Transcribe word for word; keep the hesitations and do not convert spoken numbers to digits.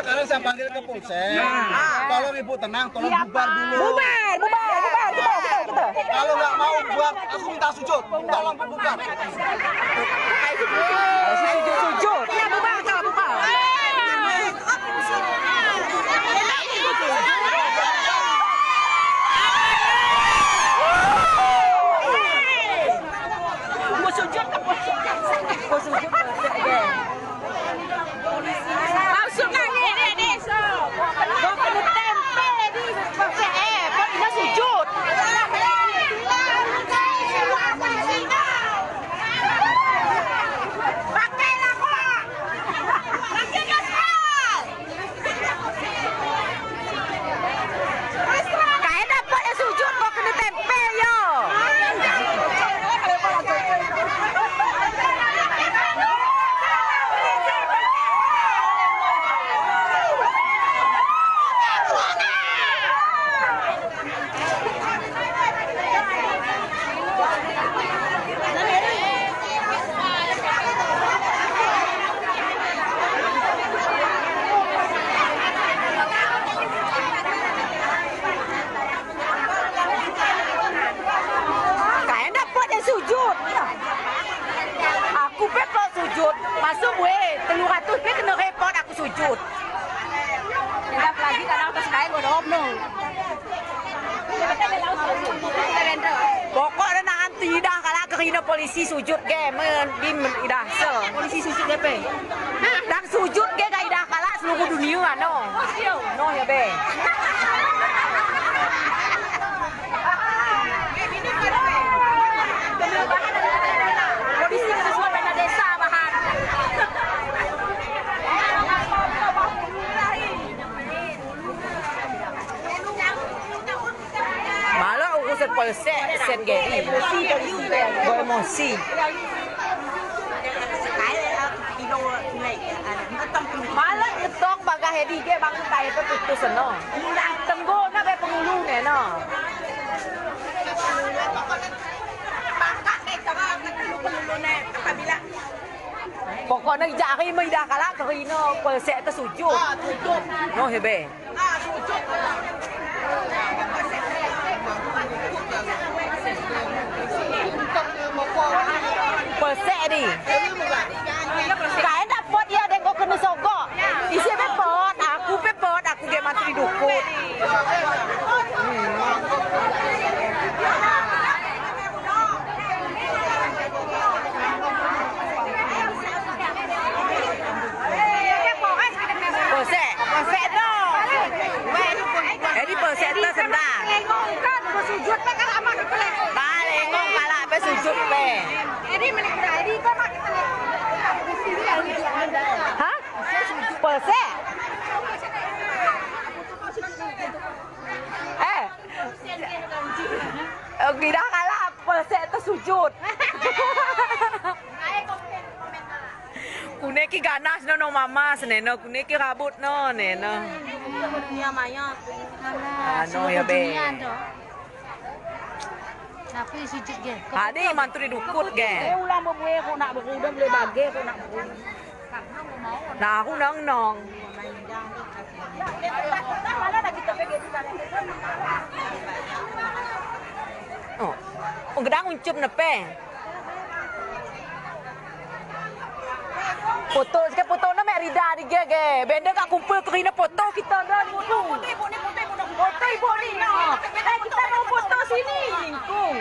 Sekarang saya panggil ke Polsek. Tolong Ibu tenang, tolong bubar dulu. Bubar, bubar, bubar, kita, kita, kita. Kalau nggak mau bubar, aku minta sujud. Tolong bubar. Sujud, sujud. Ya, bubar, bubar. Mau sujud, mau sujud. Mau sujud, mau sujud. Langsung nang ini, ini, so. Kau kena tempe di, eh, kau kena sujud. Pakailah kau. Pakailah kau. Kae dapot e sujud ko kena tempe yo. Kae dapot e sujud. Aku pe pot sujud. Masuk we, telu ratus pe kena repot aku sujud. Tidak lagi karena atas kain udah oknum. Pokok na nangan tidak kalah kerina polisi sujud ge, men, di men idah se. Polisi sujud ge pe. Dang sujud ge ka idah kalah seluruh dunia, no. No ya be. Polisi sesuai dengan desa bahan. Malo urusan polsek sen ge. Emosi polisi. Go emosi. Malo ngetong bagah hedi ge bang tai pe putus no. Tenggo na be pengulu ne no. Pokoknya jari mai dah kalah kerina polsek te sujud. No hebe. Polsek di. Kae dapot ya deng ko kena sogok. Isi pe pot, aku pe pot, aku ge mantri dukut. Polsek. Polsek tu. Jadi polsek tu senda. Lengong kan, bersujud pe kalah amat pe. Ba lengong kalah pe sujud pe. Jadi menek berani pe mak. Hah? Polsek. Eh. Eh, tidak kalah, polsek tu sujud. Kune ki ganas no, no mamas ne no, kune ki rabut no ne no. Ya maya. Ano ya be. Tapi sujud ge. Adi mantri dukut ge. Eh, ulang bebue ko nak berudah boleh bage ko nak berudah. Nah, aku nang nang. Oh, gedang uncup nepe. Foto, sike foto na me Rida di ge ge. Bende ka kumpul kerina foto kita dan foto. Foto ibu ni, foto ibu ni. Eh, kita mau foto sini, lingkung.